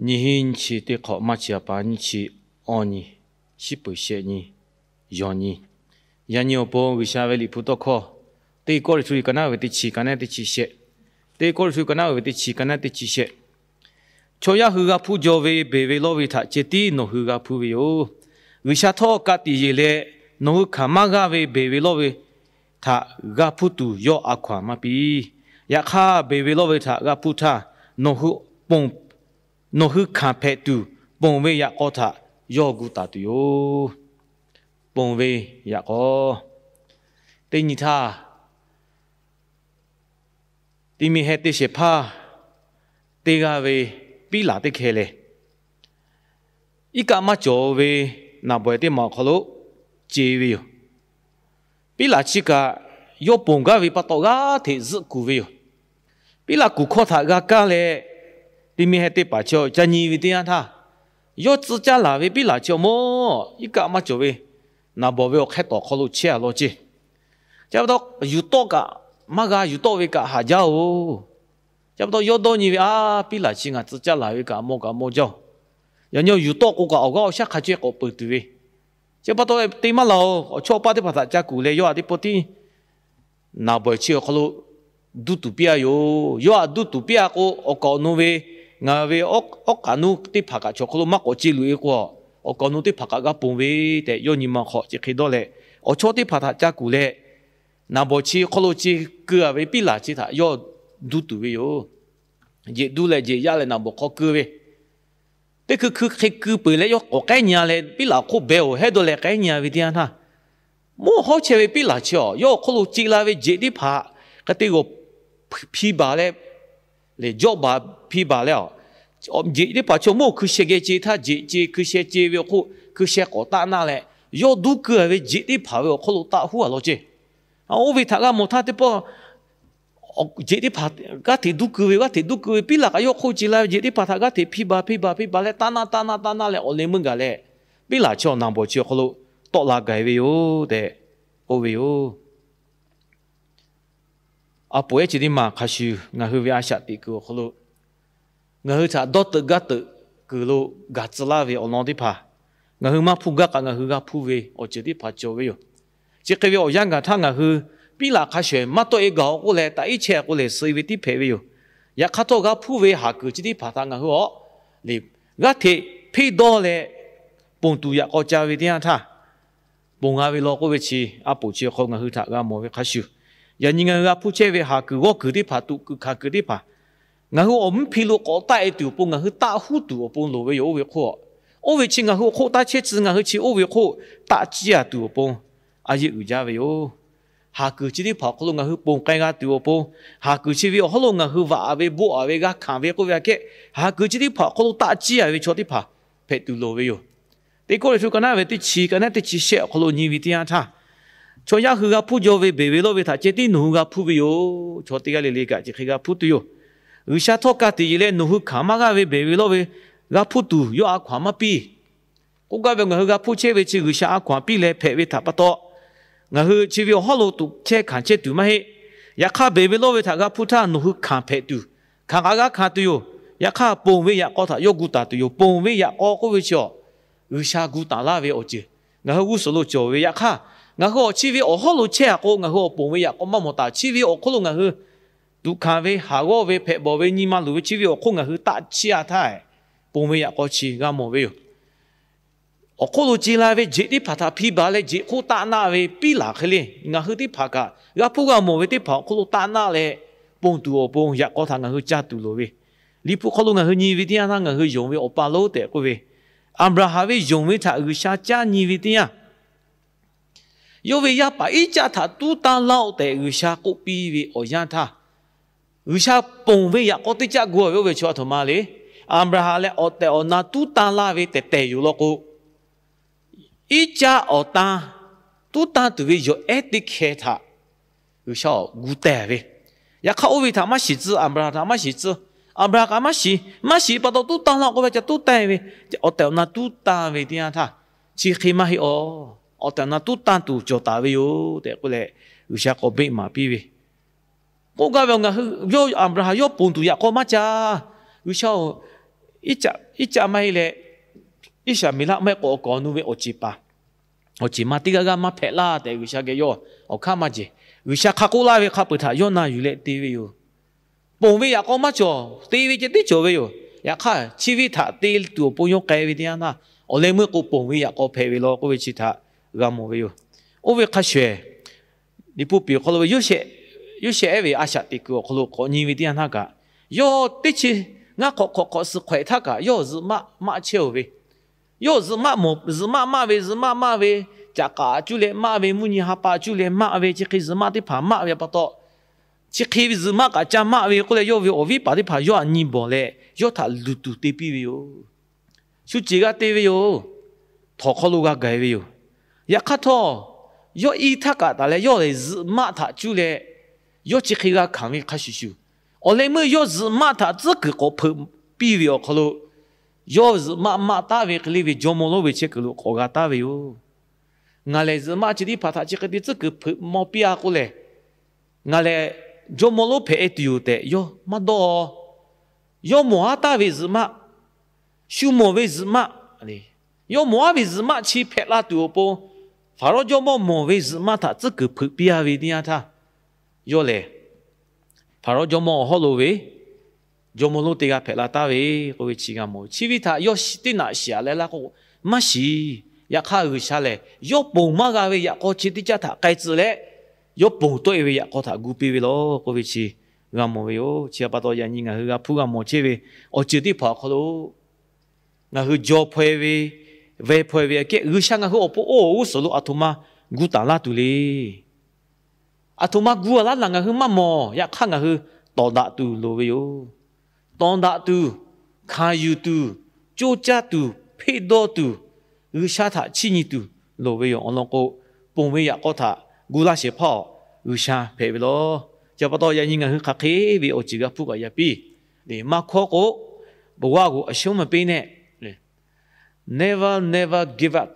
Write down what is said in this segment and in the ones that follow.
Nyiˇ hinˉ nyiˇ chi teˇ hk'awꞈ maˇ chi a pa nyiˇ chi awˇ nyi, shiˉ peuˬ shehˆ nyi, yawˬ nyi. Yaꞈ nyi awˬ pon G'uiˬsha ve Liꞈ hpu tawˇ hkawˇ, Teˇ Kawˇrenˍhtuˆ liꞈ ka naˉ ve teˇ chi ka naˉ teˇ chi shehˆ. Teˇ Kawˇrenˍhtuˆ ka naˉ ve teˇ chi ka naˉ teˇ chi shehˆ. Chaw yaˇ hui g'a hpuˇ jaw ve beˬ ve lawˇ ve htaꞈ ceh tiˉ nawˬ hui g'a hpuˇ ve yoˬ. G'uiˬsha htawˇ ka tiꞈ yeˬ leh, nawˬ hui hkanˍ maˇ g'aˇ ve beˬ ve lawˇ ve htaꞈ g'a hpuˇ tuˬ yawˇ a hkaw-anˬ maˇ piˇ. Yaꞈ hk'aˇ, beˬ ve lawˇ ve htaꞈ g'a hpuˇ htaˇ, nawˬ hui ponˬ, nawˬ hui hkanˍ hpehꞈ tuˬ, ponˬ ve yaꞈ k'aw htaꞈ yawˇ gu taˍ tuˬ yoˬ. Ponˬ ve yaꞈ k'aw. Teˇ nyi htaˇ, Tiˇmiˇheh teˇ shehˍ hpaˇ teˇ g'aˇ ve piˉlaꞈ teˇ hkeh lehˬ, iˉ kaˆ maˇ cawˬ ve naˍ bawehˬ teˇ maˬ awˬ hk'aw lo ce ve yoˬ. Piˉlaꞈ chi kaꞈ yawˇ ponˬ gaˇ ve pa taw g'aˇ hteꞈ zuhˆ kuˬ ve yoˬ. Piˉlaꞈ kuˬ hkawˇ htaꞈ g'a kaˇ leh, Tiˇmiˇheh teˇ hpaˍ chi ca nyi ve teˇ yanˇ htaˇ, yawˇ tcuh caˇ laˬ ve piˉlaꞈ chi awˬ mawˇ iˉ kaˆ maˇ cawˬ ve naˍ bawˍ ve awˬ hk'e tawˍ hk'aw lo chehˇ a law ceˇ. Chi pa taw yuˬ tawˆ kaꞈ maˇ g'a, yuˬ tawˆ ve kaꞈ haˍ jaˇ oˬ. Chi pa taw yawˇ dawˇ nyi ve, A, piˉlaꞈ chi ngaˬ tcuh caˇ laˬ ve kaꞈ mawˇ kaꞈ mawˇ jaˇ oˬ. Yaꞈ nyi yuˬ tawˆ k'o kaꞈ awˬ g'aˇ awˬ shaˉ hk'a ceh k'awꞈ peuˬ tuˬ ve. Chi pa taw te maˇ laˬ oˬ. Awˬ chawˇ awˬ paˇ teˇ hpaˍ htaꞈ ca kuˬ leh yawˇ htaꞈ teˇ pawˆ tiˉ naˍ bawˍ chi awˬ hk'aw lo duˇ tuˬ piˇ a yoˬ. Yawˇ htaꞈ duˇ tuˬ piˇ a k'o, awˬ kaˍ awˬ nu ve, ngaˬ ve awˉ kaˍ nu teˇ hpaˍ kaꞈ chaw hk'aw lo maˇ k'awꞈ ce luꞈ e k'o, awˬ kaˍ awˬ nu teˇ hpaˍ kaꞈ g'a ponˬ ve tehꞈ yawˇ nyi ma hk'aw chi hk'e dawˇ leh, awˬ chawˇ teˇ hpaˍ htaꞈ ca kuˬ leh, naˍ bawˍ chi hk'aw lo ce keu a ve piˉlaꞈ chi htaꞈ yawˇ duˇ tuˬ ve yoˬ. Jeꞈ duˇ leh jeꞈ yaˇ leh naˍ bawˍ hk'aw keu ve teˇ hkui hkui hk'e keu peuˬ leh yawˇ k'awꞈ k'ehˉ nyi a leh, piˉlaꞈ hk'oˆ behˬ oˬ hehˉ dawˇ leh k'ehˉ nyi a ve teˇ yanˇ htaˇ, mawˇ hawˉ chehˇ ve piˉlaꞈ chi awˬ yawˇ awˬ hk'aw lo ce la ve jeꞈ teˇ hpaˍ hk'e te g'awˬ hpi baˬ leh, lehˬ jawˆ baˬ hpi baˬ leh a, jeꞈ teˇ hpaˍ chi awˬ mawˇ hkui sheh geh ce htaˇ, jeꞈ ce hkui sheh ce ve awˬ hk'oˆ hkui sheh k'awꞈ taˆ naˆ leh, yawˇ duˇ keu a ve jeꞈ teˇ hpaˍ ve awˬ hk'aw lo taˆ huˉ a law ceˇ. Oˇ ve htaꞈ g'a mawˬ htaˇ teˇ pawˆ jeꞈ teˇ hpaˍ g'aˇ hteꞈ duˇ keu ve, g'aˇ hteꞈ duˇ keu ve, piˉlaꞈ kaꞈ yawˇ hk'oˆ ce la ve jeꞈ teˇ hpaˍ htaꞈ g'aˇ hteꞈ hpi baˬ hpi baˬ hpi baˬ leh taˆ naˆ taˆ naˆ taˆ naˆ leh awˬ leh meuˇ gaˬ leh, piˉlaꞈ chi awˬ naˍ bawˍ chi awˬ hk'aw lo tawˆ la gaˬ e ve yoˬ tehꞈ k'oˆ ve yoˬ. A poˍ ehˉ chi teˇ maˬ hk'a shuˍ ngaˬ hui ve a shaꞈ teꞈ kuiˬ awˬ hk'aw lo ngaˬ hui htaꞈ dawˇ teuꞈ gaˇ teuꞈ kuiˬ lo gaˬ tcuh laˇ ve awˬ lawn teˇ hpaˍ, ngaˬ hui maˇ hpuˇ gaˇ kaꞈ ngaˬ hui g'a hpuˇ ve awˬ ceuˬ teˇ hpaˍ cawˬ ve yoˬ. Chi hk'e ve awˬ yanˇ gaˬ htaˇ ngaˬ hui piˉlaꞈ hk'a shawˍ maˇ tawˆ e gaˬ awˬ k'oˆ leh taꞈ iˉ chehˇ k'o lehˬ suh e ve tiˉ hpehꞈ ve yoˬ. Yaꞈ hk'aˇ htawˇ g'a hpuˇ ve haˍ kuiˬ chi teˇ hpaˍ htaꞈ ngaˬ hui awˬ lehˬ g'aˇ hteꞈ hpeˇ dawˇ leh ponˬ tuˬ yaꞈ k'aw ca ve teˇ yanˇ htaˇ, ponˬ g'a ve law k'oˆ ve chi a poˍ chi awˬ hk'aw ngaˬ hui htaꞈ g'a mawˬ ve hk'a shuˍ, yaꞈ nyi ngaˬ hui g'a hpuˇ chehˇ ve haˍ kuiˬ g'awˇ kuiˬ teˇ hpaˍ, tuꞈ kuiˬ hkanˍ kuiˬ teˇ hpaˍ, ngaˬ hui awˬ mvuhˇ hpe lo k'awꞈ taˆ e tuˬ awˬ pon, ngaˬ hui taˆ huˉ tuˬ awˬ pon loˍ ve yoˬ. Oˇ ve hk'oˆ, oˇ ve chi ngaˬ hui awˬ hk'oˆ taˇ chehˇ tcuh, ngaˬ hui chi oˇ ve hk'oˆ taˆ ciˇ a tuˬ awˬ pon a yeˇ uiˍ jaˇ ve yoˬ. Haˍ kuiˬ chi teˇ hpaˍ awˬ hk'aw lo ngaˬ hui ponˬ k'ai g'a tuˬ awˬ pon, haˍ kuiˬ chi ve awˬ hawˉ lo ngaˬ hui vaꞈ ve, boˆ a ve, g'a hkanˍ ve k'oˆ ve aꞈ kehˉ, haˍ kuiˬ chi teˇ hpaˍ awˬ hk'aw lo taˆ ciˇ a ve chaw teˇ hpaˍ hpehꞈ tuˬ loˍ ve yoˬ. Teˇ Kawˇrenˍhtuˆ ka naˉ ve teˇ chi ka naˉ teˇ chi shehˆ awˬ hk'aw lo nyi ve teˇ yanˇ htaˇ, chaw yaˇ hui g'a hpuˇ jaw ve beˬ ve lawˇ ve htaꞈ ceh tiˉ nawˬ hui g'a hpuˇ ve yoˬ. Chaw teˇ g'aˇ le le kaꞈ chi hk'e g'a hpuˇ tuˬ yoˬ. G'uiˬsha htawˇ ka tiꞈ yeˬ leh nawˬ hui hkanˍ maˇ g'aˇ ve beˬ ve lawˇ ve g'a hpuˇ tuˬ yawˇ a hkaw-anˬ maˇ piˇ. K'oˆ gaˇ ve, ngaˬ hui g'a hpuˇ chehˇ ve chi G'uiˬsha a hkaw-anˬ piˇ leh hpehꞈ ve htaꞈ pa taw, ngaˬ hui chi ve awˬ hawˉ lo tuꞈ chehˇ hkanˍ chehˇ tuˬ maˇ heˆ. Yaꞈ hk'aˇ, beˬ ve lawˇ ve htaꞈ g'a hpuˇ htaˇ nawˬ hui hkanˍ hpehꞈ tuˬ, hkanˍ kaꞈ g'a hkanˍ tuˬ yoˬ. Yaꞈ hk'aˇ, ponˬ ve yaꞈ k'aw htaꞈ yawˇ gu taˍ tuˬ yoˬ. Ponˬ ve yaꞈ k'aw k'oˆ ve chi awˬ, G'uiˬsha gu taˍ laˇ ve awˬ ceuˬ ngaˬ hui g'uˇ suhˍ lo cawˬ ve. Yaꞈ hk'aˇ, ngaˬ hui awˬ chi ve awˬ hawˉ lo chehˇ a k'o, ngaˬ hui awˬ ponˬ ve yaꞈ k'aw maˇ mawˬ taˍ. Chi ve awˬ hk'oˆ lo ngaˬ hui tuꞈ hkanˍ ve, haˍ g'awˇ ve, hpehꞈ bawˬ ve, nyi ma luˬ ve chi ve awˬ hk'oˆ ngaˬ hui taˆ ciˇ a htaˇ, ponˬ ve yaꞈ k'aw chi g'a mawˬ ve yoˬ. Awˬ hk'oˆ lo ce la ve jeꞈ teˇ hpaˍ htaꞈ hpi baˬ leh jeꞈ hk'oˆ taˆ naˆ ve piˉlaꞈ hk'e le, ngaˬ hui teˇ hpaˍ kaꞈ g'a hpuˇ g'a mawˬ ve teˇ hpaˍ awˬ hk'oˆ lo taˆ naˆ leh, ponˬ tuˬ awˬ pon yaꞈ k'aw htaꞈ ngaˬ hui caˇ tuˬ loˍ ve, Liꞈ hpu hk'aw lo ngaˬ hui nyi ve teˇ yanˇ htaˇ ngaˬ hui yonˍ ve awˬ pa lonˉ tehꞈ k'oˆ ve, Aˍbraˍhanˍ ve yonˍ ve htaꞈ G'uiˬsha caˇ nyi ve teˇ yanˇ, yawˇ ve yaˇ paˍ Iˉcaˆ htaꞈ tuˉ tanˇ laˇ-oˆ tehꞈ G'uiˬsha k'oˆ piˇ ve awˬ yanˇ htaˇ, G'uiˬsha ponˬ ve yaꞈ k'aw teˇ caˆ gu ve oˇ ve chaw a htoꞈ ma le. Aˍbraˍhanˍ leh awˬ tehˬ awˬ na tuˉ tanˇ laˇ ve tehˬ tehˬ yoˬ law k'o, Iˉcaˆ awˬ tan tuˉ tanˇ tuˬ ve yawˬ ehˉ teˇ hkeh htaꞈ G'uiˬsha awˬ gu teh ve. Yaꞈ hk'aˇ, oˇ ve htaꞈ maˇ shiˍ tcuh, Aˍbraˍhanˍ htaꞈ maˇ shiˍ tcuh. Aˍbraˍhanˍ kaꞈ maˇ shiˍ, maˇ shiˍ pa taw tuˉ tanˇ laˇ k'oˆ ve ca tuˉ tanˇ ve, awˬ tehˬ awˬ na tuˉ tanˇ ve teˇ yanˇ htaˇ, chi hk'e maˇ heˆ awˬ, awˬ tehˬ awˬ na tuˉ tanˇ tuˬ cawˬ taˍ ve yoˬ tehꞈ k'oˆ leh, G'uiˬsha k'awꞈ beˆ maˍ piˇ ve. K'oˆ gaˇ ve, ngaˬ hui yawˇ Aˍbraˍhanˍ yawˇ ponˬ tuˬ yaꞈ k'aw maˇ caˇ. G'uiˬsha-oˬ, Iˉcaˆ maˇ heˆ leh, Iˉsaˍmeˍlaˆ maˇ heˆ k'o awˬ kawˍ nu ve awˬ ceˬ paˍ, awˬ ceˬ ma teˇ g'aˇ g'aˇ maˇ hpehꞈ laˇ tehꞈ G'uiˬsha geh yawˇ awˬ hk'aˇ maˇ jeˬ. G'uiˬsha hk'a k'oˆ laˇ ve hk'a peuˬ htaꞈ yawˇ na yuˬ leh te ve yoˬ. Ponˬ ve yaꞈ k'aw maˇ cawˬ, te ve ceh tiˉ cawˬ ve yoˬ. Yaꞈ hk'aˇ chi ve htaꞈ te tuˬ awˬ pon yawˇ k'ai ve teˇ yanˇ htaˇ, awˬ leh meuˇ k'o ponˬ ve yaꞈ k'aw hpehꞈ ve law k'oˆ ve chi htaꞈ g'a mawˬ ve yoˬ. Oˇ ve hk'a shuˍ, Liꞈ hpu piˍ awˬ hk'aw lo ve Yoˇsehꞈ ehˉ ve a shaꞈ teꞈ kuiˬ awˬ hk'aw lo k'awꞈ nyi ve teˇ yanˇ htaˇ kaꞈ, yawˇ teˇ chi ngaˇ hk'awꞈ hk'awꞈ hk'awꞈ suh hk'awehꞈ htaˇ kaꞈ yawˇ zuhꞈ maˆ maˆ chehˇ-oˬ ve, yawˇ zuhꞈ maˆ maˍ, zuhꞈ maˆ maˆ ve, zuhꞈ maˆ maˆ ve, caꞈ k'aꞈ cuˇ leh maˆ ve, mvuhˇ nyi ha pa cuˇ leh maˆ ve, chi hk'e zuhꞈ maˆ teˇ hpaˍ maˆ ve pa taw, chi hk'e ve zuhꞈ maˆ kaꞈ ca maˆ ve k'oˆ leh, yawˇ ve awˬ viˉ paˍ teˇ hpaˍ yawˇ htaꞈ nyi bawˬ leh yawˇ htaꞈ luˬ tuˬ te piˇ ve yoˬ. Shu ceˬ g'a te ve yoˬ. Htawnˍ hk'aw lo g'a gaˬ ve yoˬ. Yaꞈ hk'aˇ htawˇ, yawˇ i htaˇ kaꞈ taˍ leh yawˇ lehˬ zuhꞈ maˆ htaꞈ cuˇ leh yawˇ chi hk'e g'a hkanˍ ve hk'a shuˍ shuˍ, awˬ leh meuˇ yawˇ zuhꞈ maˆ htaꞈ tcuhˉ kuiˬ k'awꞈ hpeuꞈ piˇ ve awˬ hk'aw lo, yawˇ zuhꞈ maˆ maˆ taˉ ve hk'e le ve jawˇmawˇ lonˉ ve chehˇ kuiˬ lo k'awꞈ g'a taˍ ve yoˬ. Ngaˬ lehˬ zuhꞈ maˆ chi teˇ hpaˍ htaꞈ chi hk'e te tcuhˉ kuiˬ hpeuꞈ maw piˇ-a k'oˆ lehˬ, ngaˬ lehˬ jawˇmawˇ lonˉ hpehꞈ-e tuˬ yoˬ tehꞈ yawˇ maˇ dawˇ. Yawˇ mawˬ-aˉ taˍ ve zuhꞈ maˆ, shu mawˬ ve zuhꞈ maˆ, yawˇ mawˬ-aˉ ve zuhꞈ maˆ chi hpehꞈ la tuˬ awˬ pon, Hpaˍrawˇ jawˇmawˇ mawˬ ve zuhꞈ maˆ htaꞈ tcuhˉ kuiˬ hpeuꞈ piˇ-a ve teˇ yanˇ htaˇ, yawˇ lehˬ Hpaˍrawˇ jawˇmawˇ awˬ hawˉ lo ve jawˇmawˇ lonˉ teˇ g'aˇ hpehꞈ la taˍ ve k'oˆ ve chi g'a mawˬ. Chi ve htaꞈ yawˇ teˇ naꞈ shiˍ-aꞈ leh laˇ k'o, maˇ shiˍ. Yaꞈ hk'aˇ G'uiˬsha lehˬ yawˇ ponˬ maˇ g'a ve yaꞈ k'aw chi teˇ caˉ htaꞈ k'ai tcuh leh, yawˇ ponˬ tawˆ-e ve yaꞈ k'aw htaꞈ gu piˇ ve law k'oˆ ve chi g'a mawˬ ve yoˬ. Chi htaꞈ pa taw yaꞈ nyi ngaˬ hui g'a hpuˇ g'a mawˬ chehˇ ve awˬ ceuˬ teˇ hpaˍ awˬ hk'aw lo, ngaˬ hui jaw hpaw-e ve, veh hpaw-e ve aꞈ kehˉ G'uiˬsha ngaˬ hui awˬ pon oˇ g'uˇ suhˍ lo aˬ htoꞈ ma gu taˍ laˇ tuˬ le. Aˬ htoꞈ ma gu-a laˇ naˬ ngaˬ hui maˇ mawˬ. Yaꞈ hk'aˇ ngaˬ hui tawˍ daꞈ tuˬ loˍ ve yoˬ. Tawˍ daꞈ tuˬ, hkanˍ yuˬ tuˬ, co caˇ tuˬ, hpeˆ dawˇ tuˬ, G'uiˬsha htaꞈ chiˇ nyi tuˬ loˍ ve yoˬ. Awˬ lawn k'o, ponˬ ve yaꞈ k'aw htaꞈ gu laˇ shehˍ hpaˇ-aˬ G'uiˬsha hpehꞈ ve law. Chi pa taw yaꞈ nyi ngaˬ hui hk'aˬ hk'e ve awˬ ceuˬ g'a hpuˇ kaꞈ yaꞈ piˇ. Maˇ hkawˇ k'o, ဘဝကို အရှုံးမပေးနဲ့, never, never give up.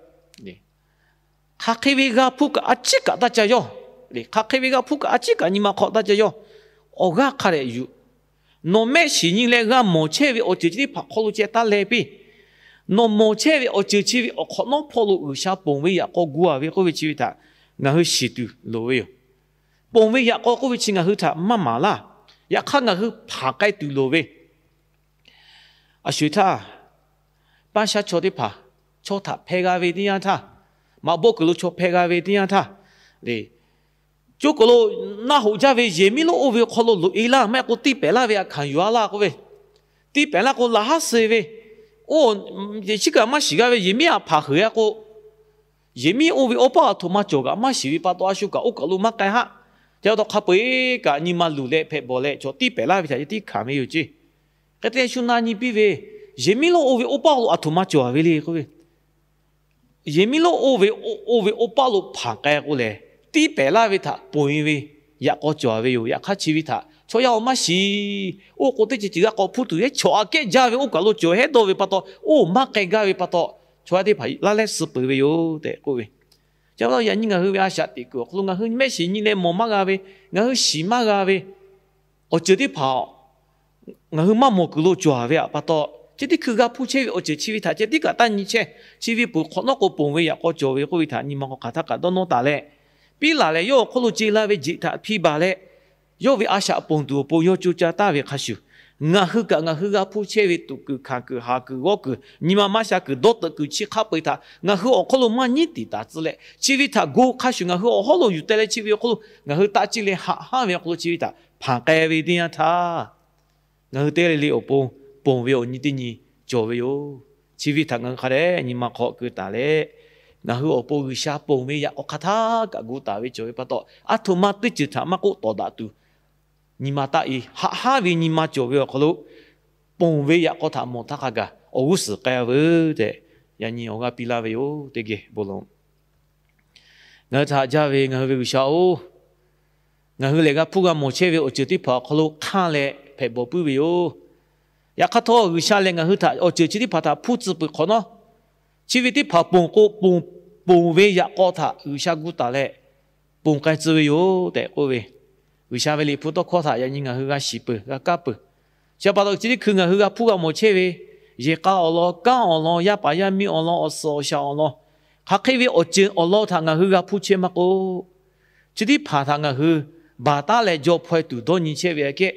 Hk'aˬ hk'e ve g'a hpuˇ kaꞈ a ciˉ kaꞈ taˇ ca yawˇ. Hk'aˬ hk'e ve g'a hpuˇ kaꞈ a ciˉ kaꞈ nyi ma hk'aw taˇ ca yawˇ. Awˬ g'aˇ hk'a dehꞈ yuˬ. Nawˬ mehˆ shiˍ nyi leh g'a mawˬ chehˇ ve awˬ ceuˬ chi teˇ hpaˍ hk'aw lo ceh taˇ leh piˇ. Nawˬ mawˬ chehˇ ve awˬ ceuˬ chi ve awˬ hk'awꞈ nawˉ hpawˇ lo G'uiˬsha ponˬ ve yaꞈ k'aw gu-a ve k'oˆ ve chi ve htaꞈ ngaˬ hui shiˍ tuˬ loˍ ve yoˬ. Ponˬ ve yaꞈ k'aw k'oˆ ve chi ngaˬ hui htaꞈ maˇ maˍ laˇ. Yaꞈ hk'aˇ ngaˬ hui hpanˍ k'ai tuˬ loˍ ve, a sho-eˬ htaˇ, paˇ shaˉ chaw teˇ hpaˍ chaw htaꞈ hpeh g'a ve teˇ yanˇ htaˇ, maꞈ bawˆ kuiˬ lo chaw hpeh g'a ve teˇ yanˇ htaˇ, le, co kuiˬ lo naˆ hoꞈ jaˇ ve yehˬ miˉ lonˉ oˇ ve awˬ hk'aw lo loꞈ-e laˇ, maˇ heˆ k'o tiˇ pehˍ laˇ ve aꞈ hkanˍ yuˬ-a laˇ k'oˆ ve, tiˇ pehˍ laˇ k'o laꞈ haˉ suh ve, oˇ, chi kaꞈ maˇ shiˍ g'a ve yehˬ miˉ aꞈ hpanˍ heuˬ-a k'o, yehˬ miˉ oˇ ve awˬ paˇ aˬ htoꞈ ma cawˬ kaꞈ maˇ shiˍ ve pa taw, a shu kaꞈ oˇ kaˬ lo maˇ k'ai haˆ. Ca taw hk'a peu-eˬ kaꞈ nyi ma luˬ leh hpehꞈ bawˬ leh chaw tiˇ pehˍ laˇ ve htaꞈ tiˇ hkanˍ ve yoˬ ceˇ. Hk'e te shu na nyi piˇ ve, yehˬ miˉ lonˉ oˇ ve awˬ paˇ lo aˬ htoꞈ ma cawˬ-a ve le k'oˆ ve, yehˬ miˉ lonˉ oˇ ve, oˇ ve awˬ paˇ lo hpanˍ k'ai k'o lehˬ, tiˇ pehˍ laˇ ve htaꞈ ponˬ-e ve yaꞈ k'aw cawˬ-a ve yoˬ. Yaꞈ hk'aˇ chi ve htaꞈ chaw yaˇ-oˬ maˇ shiˍ. Oˇ k'o teˇ ceuˬ ceuˬ g'a k'awꞈ hpuˇ tuˬ yehˉ chaw aꞈ kehˉ jaˇ ve oˇ kaˬ lo cawˬ hehˉ dawˇ ve pa taw, oˇ maˇ k'ai gaˇ ve pa taw, chaw yaˇ teˇ hpaˍ laˇ lehˉ suh peuˬ ve yoˬ tehꞈ k'oˆ ve. Chi pa taw yaꞈ nyi ngaˬ hui ve a shaꞈ teꞈ kuiˬ awˬ hk'aw lo ngaˬ hui mehˆ shiˍ nyi leh mawˬ maˇ g'a ve, ngaˬ hui shiˍ maˇ g'a ve awˬ ceuˬ teˇ hpaˍ ngaˬ hui maˇ mawˬ kuiˬ lo cawˬ-a ve aꞈ pa taw, chi teˇ hkui g'a hpuˇ chehˇ ve awˬ ceuˬ chi ve htaꞈ ceh tiˉ kaꞈ taˇ nyi chehˇ. Chi ve peuˬ hk'awꞈ nawˉ k'o ponˬ ve yaꞈ k'aw cawˬ ve k'oˆ ve htaꞈ nyi ma k'awꞈ hk'aˬ htaˇ kaꞈ dawˇ nawˇ taˍ leh, piˉ laˬ leh yawˇ awˬ hk'oˆ lo ce la ve jeꞈ htaꞈ hpiˇ baˬ leh, yawˇ ve a shaꞈ ponˬ tuˬ awˬ pon yawˇ co caˇ taˍ ve hk'a shuˍ, ngaˬ hui kaꞈ ngaˬ hui g'a hpuˇ chehˇ ve tuꞈ kuiˬ, hkanˍ kuiˬ, haˍ kuiˬ, g'awˇ kuiˬ, nyi ma maˇ sha kuiˬ, dawˇ teuꞈ kuiˬ chi hk'a peu-eˬ htaꞈ ngaˬ hui awˬ hk'oˆ lo maˇ nyiˉ tiˍ taˍ tcuh leh, chi ve htaꞈ go hk'a shuˍ ngaˬ hui awˬ hawˉ lo yuˬ teh leh chi ve awˬ hk'oˆ lo ngaˬ hui taˆ ciˇ leh haꞈ hanˉ ve awˬ hk'aw lo chi ve htaꞈ hpanˍ k'ai ve teˇ yanˇ htaˇ, ngaˬ hui teˇ g'aˇ le le awˬ pon ponˬ ve awˬ nyi teˇ nyi cawˬ ve yoˬ. Chi ve htaꞈ ngaˬ hui hk'a dehꞈ nyi ma hk'aw keu taˍ leh, ngaˬ hui awˬ pon G'uiˬsha ponˬ ve yaꞈ k'aw hk'a htaˇ kaꞈ gu taˍ ve cawˬ ve pa taw, aˬ htoꞈ ma teˇ ceuˬ htaꞈ maˇ k'oˆ tawˍ daꞈ tuˬ, nyi ma taˆ-e haꞈ hanˉ ve nyi ma cawˬ ve awˬ hk'aw lo, ponˬ ve yaꞈ k'aw htaꞈ mawˬ htaˇ hk'a gaˬ awˬ g'uˇ suhˍ k'ai-a veuˬ tehꞈ, yaꞈ nyi awˬ g'aˇ piˇ laˇ ve yoˬ. Teˇ geh bon lawˬ. Ngaˬ hui htaꞈ haꞈ jaˇ ve ngaˬ hui ve G'uiˬsha-oˬ, ngaˬ hui lehˬ g'a hpuˇ g'a mawˬ chehˇ ve awˬ ceuˬ teˇ hpaˍ awˬ hk'aw lo hk'anˇ leh hpehꞈ bawˬ puiˉ ve yoˬ. Yaꞈ hk'aˇ htawˇ, G'uiˬsha lehˬ ngaˬ hui htaꞈ awˬ ceuˬ chi teˇ hpaˍ htaꞈ hpuˇ tcuh peuˬ hk'awꞈ nawˉ, chi ve teˇ hpaˍ ponˬ k'o, ponˬ, ponˬ ve yaꞈ k'aw htaꞈ G'uiˬsha gu taˍ leh ponˬ k'ai tcuh ve yoˬ tehꞈ k'oˆ ve, G'uiˬsha ve liꞈ hpu tawˇ hkawˇ htaꞈ yaꞈ nyi ngaˬ hui g'a shiˍ peuˬ, g'a kaˇ peuˬ. Chi pa taw chi teˇ hkui ngaˬ hui g'a hpuˇ g'a mawˬ chehˇ ve yehˬ k'a awˬ lawn, kanˉ awˬ lawn, yaˇ paˍ yaˇ miˇ awˬ lawn, awˬ suhˍ awˬ shaˍ awˬ lawn, hk'aˬ hk'e ve awˬ ceuˬ awˬ lawn htaꞈ ngaˬ hui g'a hpuˇ chehˇ maˇ k'oˆ, chi teˇ hpaˍ htaꞈ ngaˬ hui baˬ taˉ leh jaw hpaw-e tuˬ dawˇ nyi chehˇ ve aꞈ kehˉ,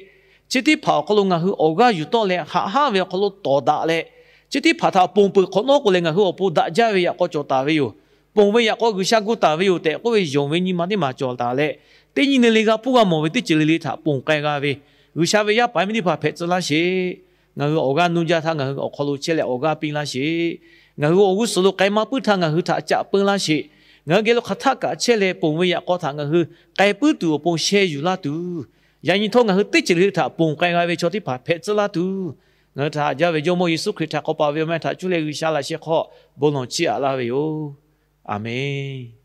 chi teˇ hpaˍ awˬ hk'aw lo ngaˬ hui awˬ g'aˇ yuˬ tawˆ leh haꞈ haˉ ve awˬ hk'aw lo tawˍ daꞈ leh, chi teˇ hpaˍ htaꞈ ponˬ peuˬ hk'awꞈ nawˉ k'o leh ngaˬ hui awˬ pon daꞈ jaˇ ve yaꞈ k'aw cawˬ taˍ ve yoˬ. Ponˬ ve yaꞈ k'aw G'uiˬsha gu taˍ ve yoˬ tehꞈ k'oˆ ve yonˍ ve nyi ma teˇ maˬ cawˬ taˍ leh, teˇ nyi le le g'a hpuˇ g'a mawˬ ve teˇ ceuˬ le le htaꞈ ponˬ k'ai g'a ve, G'uiˬsha ve yaˇ paˍ yaˇ miˇ teˇ hpaˍ hpehꞈ tcuh laˇ sheˍ. Ngaˬ hui awˬ g'aˇ nuˇ jaˇ htaˇ ngaˬ hui awˬ hk'aw lo chehˇ leh awˬ g'aˇ piˇ laˇ sheˍ. Ngaˬ hui awˬ g'uˇ suhˍ lo k'ai maˇ puiˉ htaˇ ngaˬ hui htaꞈ caꞈ peuˇ laˇ sheˍ. Ngaˬ hui geh lo hk'aˬ htaˆ kaꞈ chehˇ leh ponˬ ve yaꞈ k'aw htaꞈ ngaˬ hui k'ai puiˉ tuˬ awˬ pon sheh yuˬ laˇ tuˬ, yaꞈ nyi htawˇ ngaˬ hui teˇ ceuˬ le le htaꞈ ponˬ k'ai g'a ve chaw teˇ hpaˍ hpehꞈ tcuh laˇ tuˬ, ngaˬ hui htaꞈ haꞈ jaˇ ve Jawˇmawˇ Yeˍsuˆ Hkriꞈ htaꞈ k'awꞈ paˍ ve awˬ meh htaꞈ cuˇ leh G'uiˬsha laꞈ sheh hk'aw bon lawˬ chiˇ aꞈ laˇ ve yoˬ. Aˍmenˍ.